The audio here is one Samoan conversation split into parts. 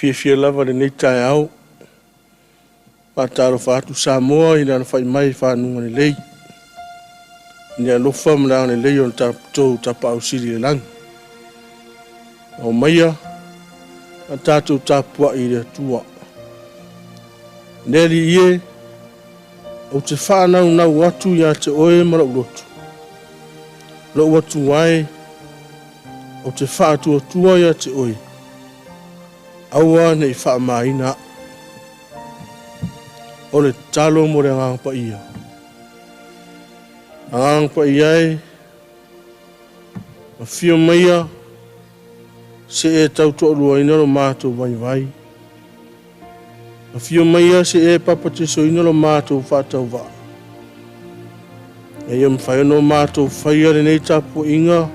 Fiafia lava i lenei taeao, faatalofa atu Samoa i le alafai mai i fanuga lelei, i le alofa ma le agalelei o le tatou Tapaau Sili i le lagi. Aumaia a tatou tapuai i le Atua. Le Alii e, ou te faanaunau atu ia te oe ma lou loto, lou Atua e, ou te faatuatua ia te oe, aua ne i faamaina au. O le tatalo mo le Agaga Paia. Agaga Paia e, afio maia, se e tautoaluaina lo matou vaivai. Afio maia se e papatesoina lo matou faatauvaa. Ina ia mafai ona o matou faia lenei tapuaiga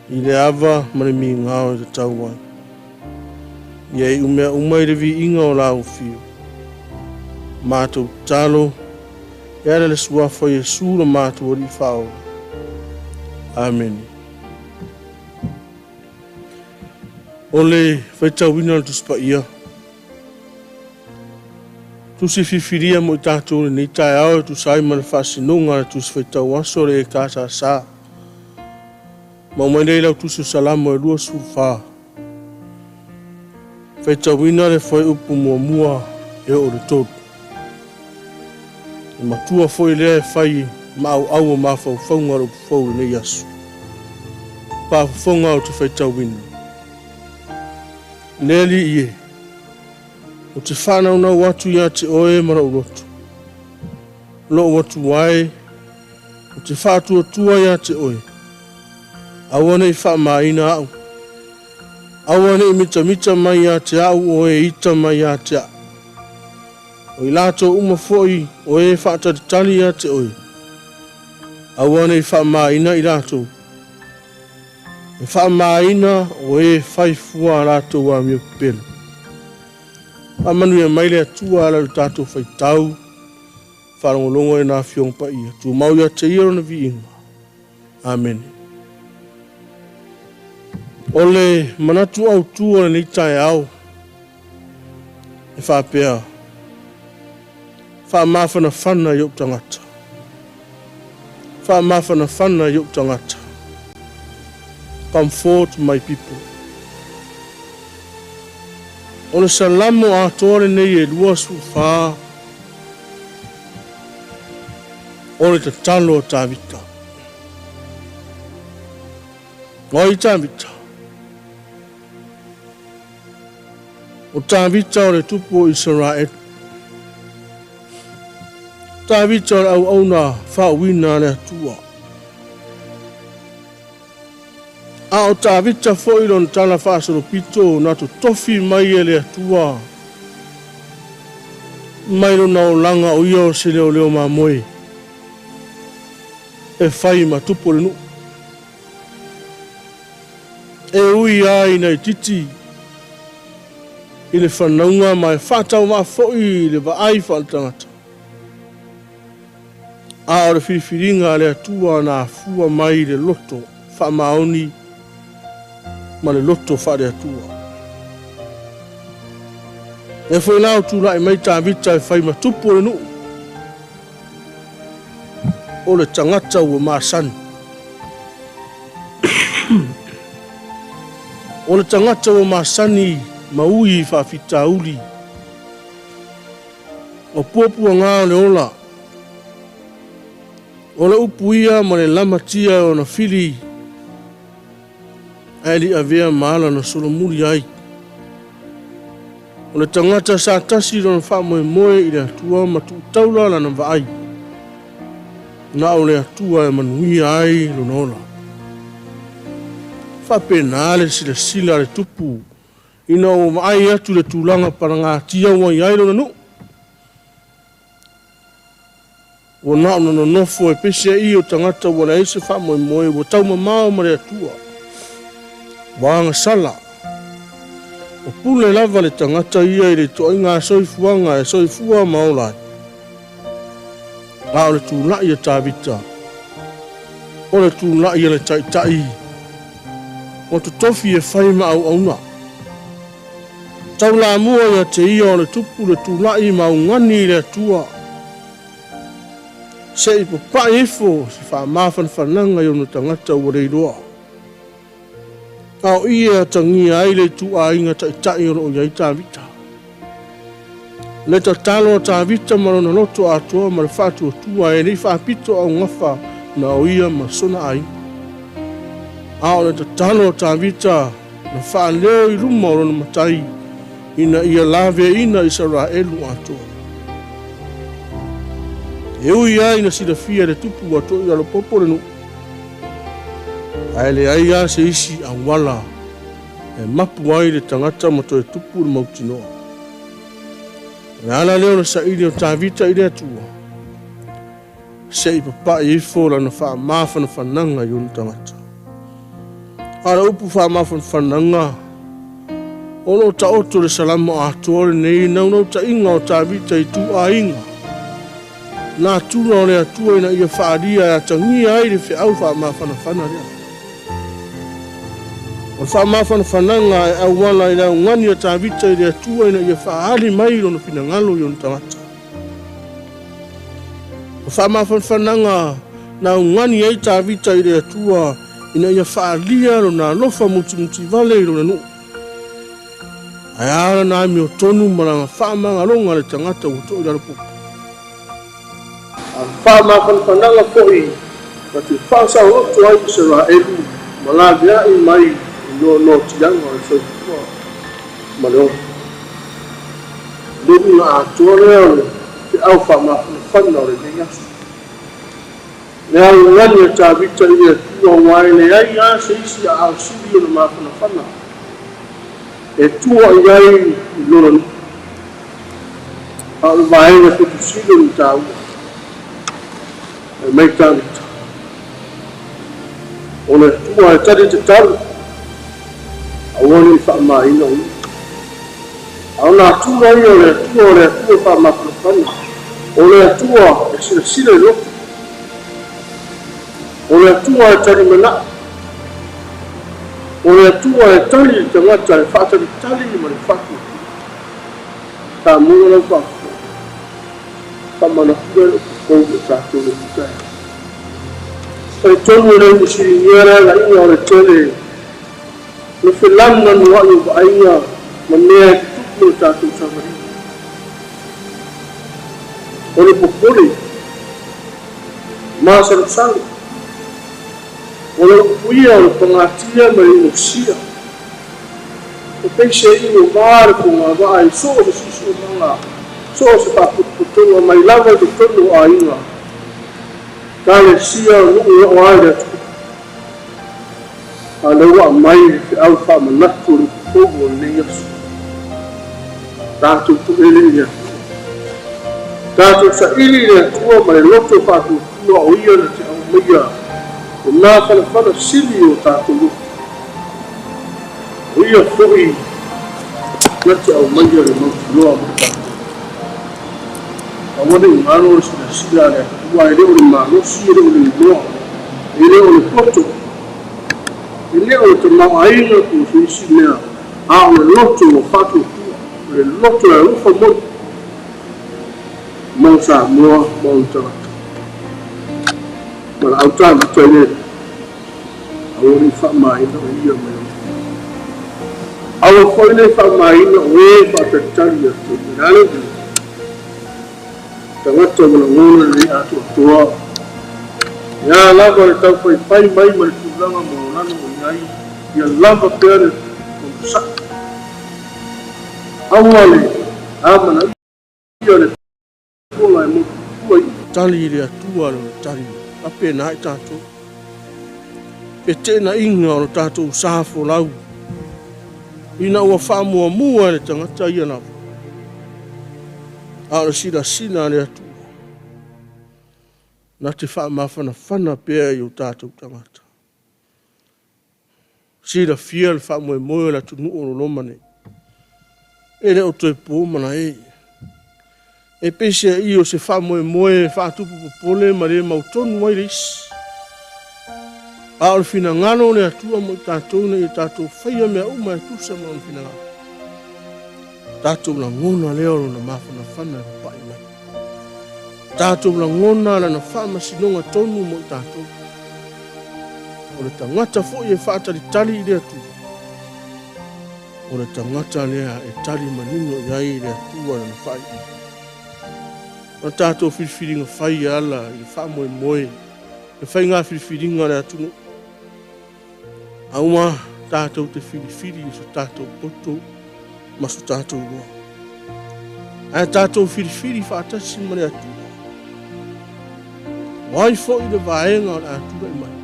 i le ava ma le migao e tatau ai. Ia iu mea uma i le viiga o lau afio. Matou tatalo e ala i le suafa o Iesu lo matou Alii Faaola. Amene. O le faitauina o le Tusi Paia, tusi filifilia mo i tatou i lenei taeao e tusa ai ma le faasinoga a le Tusi Faitau Aso a le EKSS. Ma aumai nei lau Tusi o Salamo e 24. Faitauina le fuaiupu muamua e oo i le 3. E matua foi lea e fai ma auau o mafaufauga o le upu fou i lenei aso. Faafofoga ou te faitauina. Le Alii e, ou te faanaunau atu ia te oe ma lou loto. Lou Atua e, ou te faatuatua ia te oe. Aua ne i faamaina au. Aua ne i mitamita mai ia te au o e ita mai ia te au. O i latou uma foi o e faatalitali ia te oe. Aua ne i faamaina i latou. E faamaina o e fai fua a latou amio pepelo. Faamanuia mai le Atua ala i lo tatou faitau, faalogologo i na Afioga Paia. Tumau ia te ia lona viiga. Amene. O le manatu autu o lenei taeao e faapea, faamafanafana i ou tagata. Faamafanafana i ou tagata. Comfort my people. O le Salamo atoa lenei e 24 o le tatalo a Tavita. O ai Tavita? O Tavita o le tupu o Isaraelu. Tavita o le auauna faauuina a le Atua. A o Tavita foi lona tala faasolopito na totofi mai e le Atua mai lona olaga o ia o se leoleo mamoe e fai ma tupu o le nuu. E ui lava ina itiiti i le fanauga ma e faatauvaa foi i le vaai faaletagata, a o le filifiliga a le Atua na afua mai i le loto faamaoni ma le loto faale-Atua. Lea foi la o tulai mai Tavita e fai ma tupu o le nuu, o le tagata ua masani. O le tagata ua masani ma ui i faafitauli, o puapuaga o le ola, o le upu ia ma le lamatia e ona fili, ae le i avea ma ala na solomuli ai. O le tagata sa tasi lona faamoemoe i le Atua ma tuutaula lana vaai, na o le Atua e manuia ai lona ola. Faapena le silasila a le tupu ina ua vaai atu i le tulaga palagatia ua i ai lona nuu. Ua na ona nonofo e peseai o tagata ua leai se faamoemoe, ua taumamao ma le Atua. Ua agasala. Ua pule lava le tagata ia i le ituaiga soifuaga e soifua ma ola ai. A o le tulai a Tavita, o le tulai a le taitai, ua totofi e fai ma auauna. Taulamua ia te ia o le tupu le tulai ma augani i le Atua, se i papa'i ifo se faamafanafanaga i ona tagata ua leiloa, a o i e atagia ai le ituaiga taitai o lo o i ai Tavita. Le tatalo a Tavita ma lona loto atoa ma le faatuatua e le i faapito augafa na o ia ma sona aiga. A o le tatalo a Tavita na faaleo i luma o lona Matai ina ia laveaiina Isaraelu atoa. E ui ai ina silafia e le tupu ua toilalopopo le nuu, ae leai lava se isi auala e mapu ai le tagata ma toe tupu le mautinoa. O le ala lea o le saili o Tavita i le Atua, se i papai ifo lana faamafanafanaga i ona tagata. A o le upu faamafanafanaga, o lo o taoto le Salamo atoa lenei naunautaiga o Tavita i ituaiga natura o le Atua ina ia faaalia e atagia ai le feau faamafanafana lea. O le faamafanafanaga e auala i le augani a Tavita i le Atua ina ia faaali mai lona finagalo i ona tagata. O faamafanafanaga na augani ai Tavita i le Atua ina ia faaalia lona alofa mutimutivale i lona nuu. Ae a lana amiotonu ma lana faamagaloga le tagata ua toilalopopo. A faamafanafanaga foi na te faasaoloto ai Isaraelu ma laveai mai i noanoatiaga o le soifua ma le ola. Le uiga atoa lea o le feau faamafanafana o lenei aso. Le augani a Tavita i le Atua aua e leai lava se isi aao sili ona mafanafana e tua i ai i lona nuu. A o le vaega pito sili ona taua, fai mai Tavita, o le Atua e tali tatalo, aua ne i faamamaina o ia. A o natura ia o le Atua, o le Atua faamafanafana, o le Atua e silasila i loto, o le Atua e tali manao, o le Atua e tali i le tagata e faatalitali ma le faatuatua. Samoa lau faafofoga, faamanatu lea i lou fou i tatou le taeao. Talitonu e le fesiligia le agaiga o le tele le felananuai o vaaiga ma mea e tutupu i le tatou savaliga. O le popole, masalosalo, o le upuia o le pagatia ma le inosia, e peiseai ua va le fogavaa i so o se siosiomaga, so o se faapotopotoga mai lava i totonu o aiga, ekalesia, nuu e oo ai le atunuu. A o lea ua aumai le feau faamanatu o le upu fou o lenei aso. Tatou toele i le Atua. Tatou saili i le Atua ma le loto faatuatua o Ia na te aumaia le mafanafana sili o tatou loto. O Ia foi na te aumaia le mautinoa mo tatou. Aua ne i galo le silasila a le Atua, e le o le malosi, e le o le iloa, e le o le poto, e le o le tamaoaiga po o se isi mea, a o le loto ua faatuatua, o le loto e alofa moni mo Samoa ma ona tagata. Valaau Tavita i le Atua, aua ne i faamamaina o ia mai ona. Aua foi ne i faamamaina o e faatalitali ia te ia. O le a le uiga? Tagata ua lagona lenei atoatoa. Ia lava le taufaifai mai ma le tulaga maualalo o i ai, ia lava pea le onosai. Aua le amanaia le pola e motumotua i. Tali i le Atua lona tali, faapena ai tatou. Feteenaiga o lo tatou sa folau, ina ua faamuamua e le tagata ia lava, a o le silasila a le Atua, na te faamafanafana pea i o tatou tagata. Silafia le faamoemoe o le atunuu o Loloma nei. E le o toe po malae. E peiseai o se faamoemoe e faatupu popole ma le mautonu ai le isi. A o le finagalo o le Atua mo i tatou ina ia tatou faia mea uma e tusa ma lona finagalo. Tatou lagona lea o lona mafanafana e papai mai. Tatou lagona lana faamasinoga tonu mo i tatou. O le tagata foi e faatalitali i le Atua, o le tagata lea e tali manino i ai le Atua lana faaiuga. O tatou filifiliga fai ala i le faamoemoe, le faiga filifiliga o le atunuu. Aua tatou te filifili i so tatou poto ma so tatou iloa. Ae tatou filifili faatasi ma le Atua. O ai foi le vaega o le a tulai mai.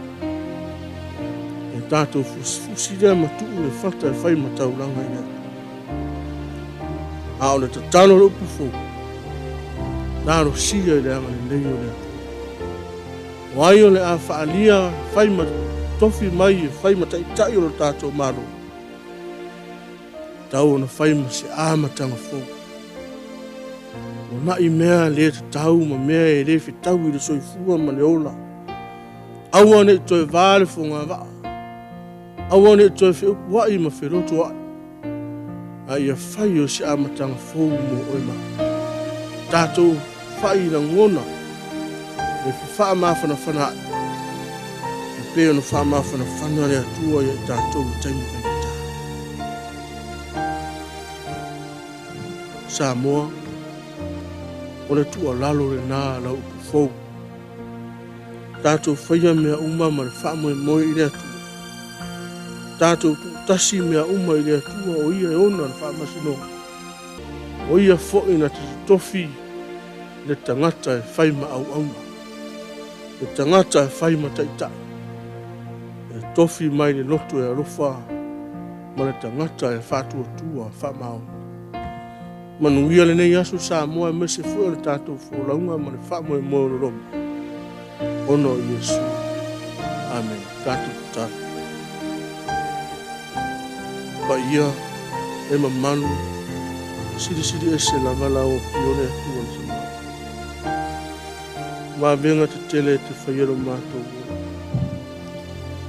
E tatou fusifusi lea ma tuu le fata e fai ma taulaga i le Atua. A o le tatalo le upu fou, talosia i le agalelei o le Atua. O ai o le a faalia fai ma tofi mai e fai ma taitai o le tatou Malo, tau ona fai ma se amataga fou. O nai mea le tatau ma mea e le fetau i le soifua ma le ola. Aua ne i toe va le fogavaa. Aua ne i toe feupuai ma felotoai. A ia fai o se amataga fou mo oe ma. Tatou fai lagona le faamafanafana ai. E pei ona faamafanafana le Atua ia i tatou i taimi faigata. Samoa, o le tuualalo lena lau upu fou. Tatou faia mea uma ma le faamoemoe i le Atua. Tatou tuutasi mea uma i le Atua o ia e ona le faamasinoga. O ia foi na te totofi le tagata e fai ma auauna, le tagata e fai ma taitai, e tofi mai le loto e alofa ma le tagata e faatuatua faamaoni. Manuia lenei aso Samoa aemaise foi o le tatou folauga ma le faamoemoe o le loma. Ona o Iesu. Amen. Tatou tatalo. Paia e mamalu, silisili ese lava lau afio le Atua le Sama. Vavega tetele e te faia lo matou ola.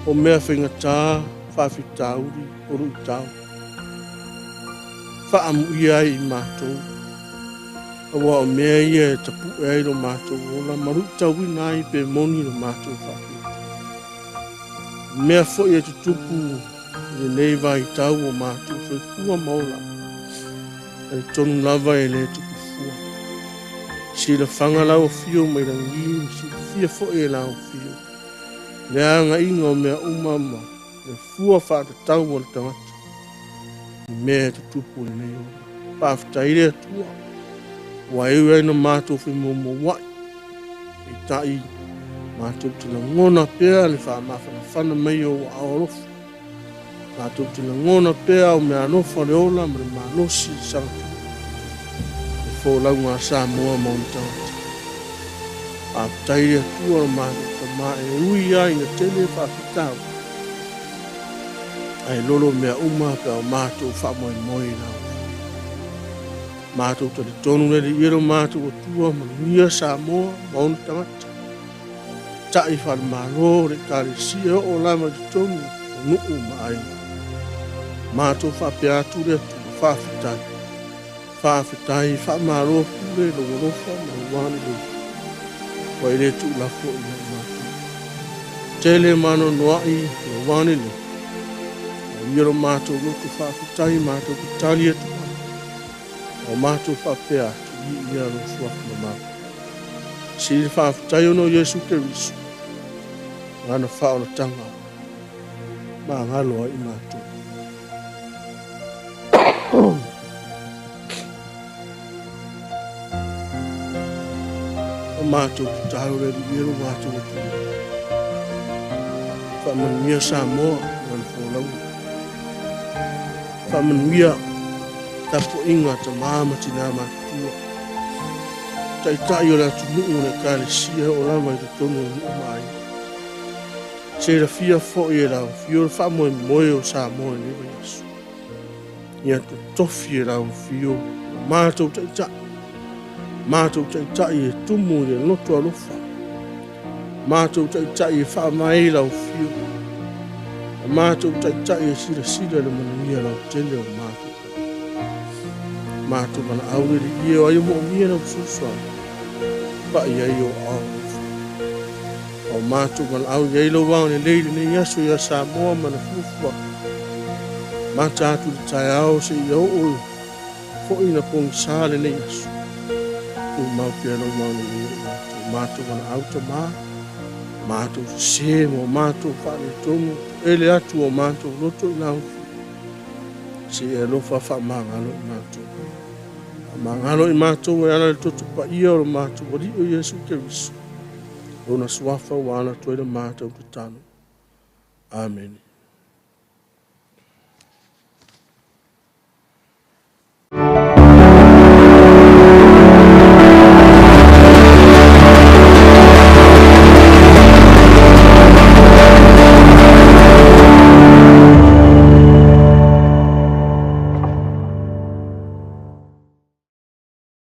O mea faigata, faafitauli, o luitau. Faamuia ai i matou. Aua o mea ia e tapue ai lo matou ola, ma luitauina ai pe moni lo matou faatuatua. Mea foi e tutupu i lenei vaitau o matou soifua ma ola, e tonu lava e le tupu fua. Silafaga lau afio mai lagi, silafia foi e lau afio le agaiga o mea uma ma le fua faatatau o le tagata i mea e tutupu i lenei ola. Faafetai le Atua, ua eu ai na matou femoumouai, peitai matou te lagona pea le faamafanafana mai o ua ao alofa. Matou te lagona pea o mea alofa le ola ma le malosi le sagatua. Le folauga a Samoa ma ona tagata. Faafetai le Atua o matou tama e ui ai ina tele faafitau. Ae lolo mea uma pe o matou faamoemoe i lau. Matou talitonu le alii e lo matou Atua manuia Samoa ma ona tagata. Tai falemalo le ekalesia o lava i totonu o nuu ma aiga. Matou faapea atu le Atua, faafetai. Faafetai, faamalo pule lou alofa ma lou agalelei. Ua e le tuulafo i ai matou. Tele maanoanoai lou agalelei. O ia lo matou loto faafetai, matou te tali atu ai. O matou faapea atu i ia lo suafa mamalu. Sili faafetai ona o Iesu Keriso, lana faaolataga magalo ai matou. O matou tatalo le Alii e lo matou Atua. Faamanuia Samoa ma lana folauga. Faamanuia tapuaiga a tama ma tina matutua. Taitai o le atunuu o le ekalesia o lava i totonu o nuu ma aiga. Silafia foi e lau afio le faamoemoe o Samoa i lenei vaiaso. Ia totofi e lau afio o matou taitai. Matou taitai e tumu i le loto alofa. Matou taitai e faavae i lau afio. Matou taitai e silasila le manuia lautele o matou. Matou valaau le Alii e, o ai o moomia lau fesoasoani, pai ai o aao alofa. O matou valaau i ai lau agalelei i lenei aso ia Samoa ma na fuafuaga. Mata atu i le taeao seia oo foi ina pogisa lenei aso. Tumau pea lou agalelei ia i matou. Matou valaau Tama, matou sese ma o matou faaletonu, ele atu o matou loto i lau se i alofa faamagalo i matou. Faamagalo i matou e ala i le toto paia o lo matou Alii o Iesu Keriso. Lona suafa ua ala atu ai le matou tatalo. Amene.